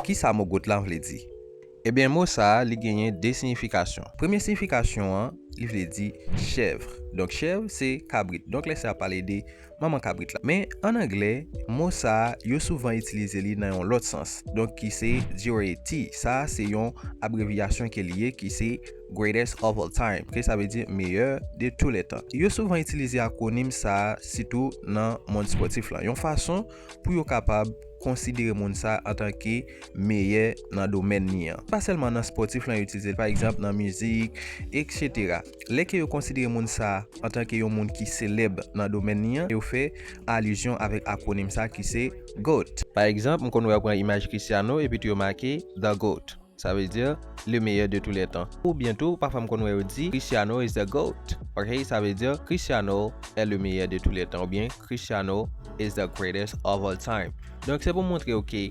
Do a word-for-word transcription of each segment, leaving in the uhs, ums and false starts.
Ki sa mo goat la vle di? Ebyen, mo sa a, li genyen de siyifikasyon. Premye siyifikasyon an, li vle di chèv. Donk, chèv se kabrit. Donk, lè sa ap pale de manman kabrit la. Men, ann anglè, mo sa a, yo souvan itilize li nan yon lòt sans. Donk, ki se G R A T. Sa a, se yon abrevyasyon ke li ye, ki se greatest of all time, ke sa vle di meilleur de tous les temps. Yo souvan itilize akwonim sa a, sitou nan mond spòtif lan, yon fason pou yo kapab konsidere moun sa a antanke meyè nan domèn li an. Pa sèlman nan spòtif lan yo itilize l, pa egzanp, nan mizik, etsetera. Lè ke yo konsidere moun sa a antanke yon moun ki selèb nan domèn li an, yo fè alizyon avèk akwonim sa a ki se goat. Pa egzanp, m konn wè yo pran imaj Cristiano epi tou yo make The goat. Sa vle di le meilleur de tous les temps. Oubyen tou, pafwa m konn wè yo di Cristiano is the goat. Ok, sa vle di Cristiano est le meilleur de tous les temps. Oubyen Cristiano is the greatest of all time. Donk, se pou montre w ke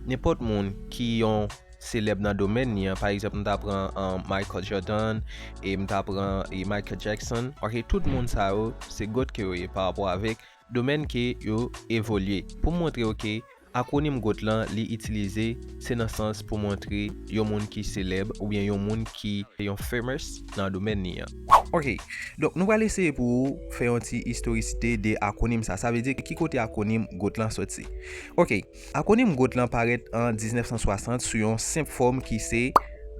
nenpòt moun ki yon selèb nan domèn li an, pa egzanp, m ta pran um, Michael Jordan, e m ta pran e Michael Jackson. Ok, tout moun sa yo, se goat ke yo ye pa rapò avèk domèn ke yo evolye. Pou m montre w ke akwonim goat lan, li itilize, se nan sans pou montre yon moun ki selèb oubyen yon moun ki yon famous nan domèn li an. Ok, donk nou pral eseye pou fè yon ti istorisite de akwonim sa. Sa vle di ki kote akwonim goat lan soti. Ok, akwonim goat lan parèt an diznèf san swasant sou yon senp fòm ki se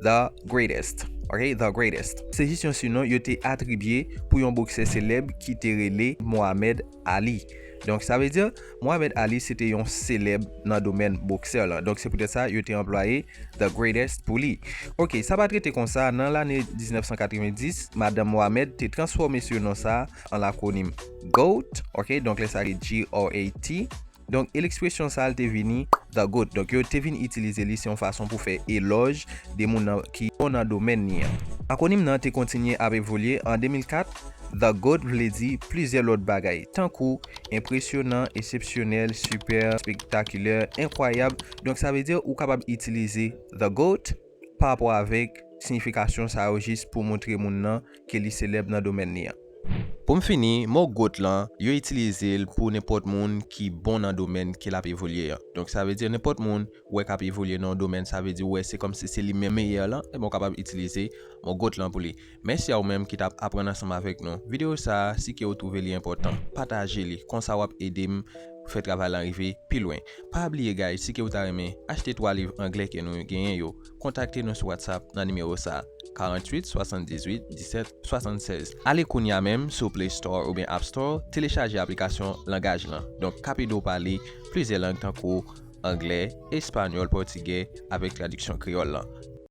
The Greatest. Ok, The Greatest. Se jis yon sinon yo te atribye pou yon boksè selèb ki te rele Mohamed Ali. Donk, sa vle di, Mohamed Ali se te yon selèb nan domèn boksè lan. Donk, se poutèt sa yo te anplwaye The Greatest pou li. Ok, sa pa t rete konsa, nan lane diznèf san katrevenndis, madanm Mohamed te transfòme sinon sa an lakwonim goat, ok, donk lè sa li G R A T. Donk, e ekspresyon sa a te vini The goat. Donk, yo te vin itilize li, se yon fason pou fè elòj de moun nan ki bon nan domèn li an. Akwonim nan te kontinye ap evolye. An de mil kat, The goat vle di plizyè lòt bagay, tankou enpresyonan, eksepsyonèl, sipè, espektakilè, enkwayab. Donk, sa vle di ou kapab itilize The goat pa rapò avèk siyifikasyon sa yo jis pou montre moun nan ke li selèb nan domèn li an. Pou m fini, mo goat lan, yo itilize l pou nenpòt moun ki bon nan domèn ke l ap evolye an. Donk, sa vle di nenpòt moun ou wè k ap evolye nan yon domèn, sa vle di ou wè se kòmsi se li menm meyè lan, ebyen ou kapab itilize mo goat lan pou li. Mèsi a ou menm ki t ap aprann ansanm avèk nou. Videyo sa a, si ke ou twouve li enpòtan, pataje li, konsa w ap ede m fè travay lan rive pi lwen. Pa bliye, guys, si ke ou ta renmen achte twa liv anglè ke nou genyen yo, kontakte nou sou WhatsApp nan nimewo sa a, karanntuit, swasanndizuit, disèt, swasannsèz. Ale kounye a menm sou Play Store oubyen App Store, telechaje aplikasyon langaj lan. Donk, k ap ede w pale plizyè lang tankou anglè, espanyòl, pòtigè avèk tradiksyon kreyòl lan.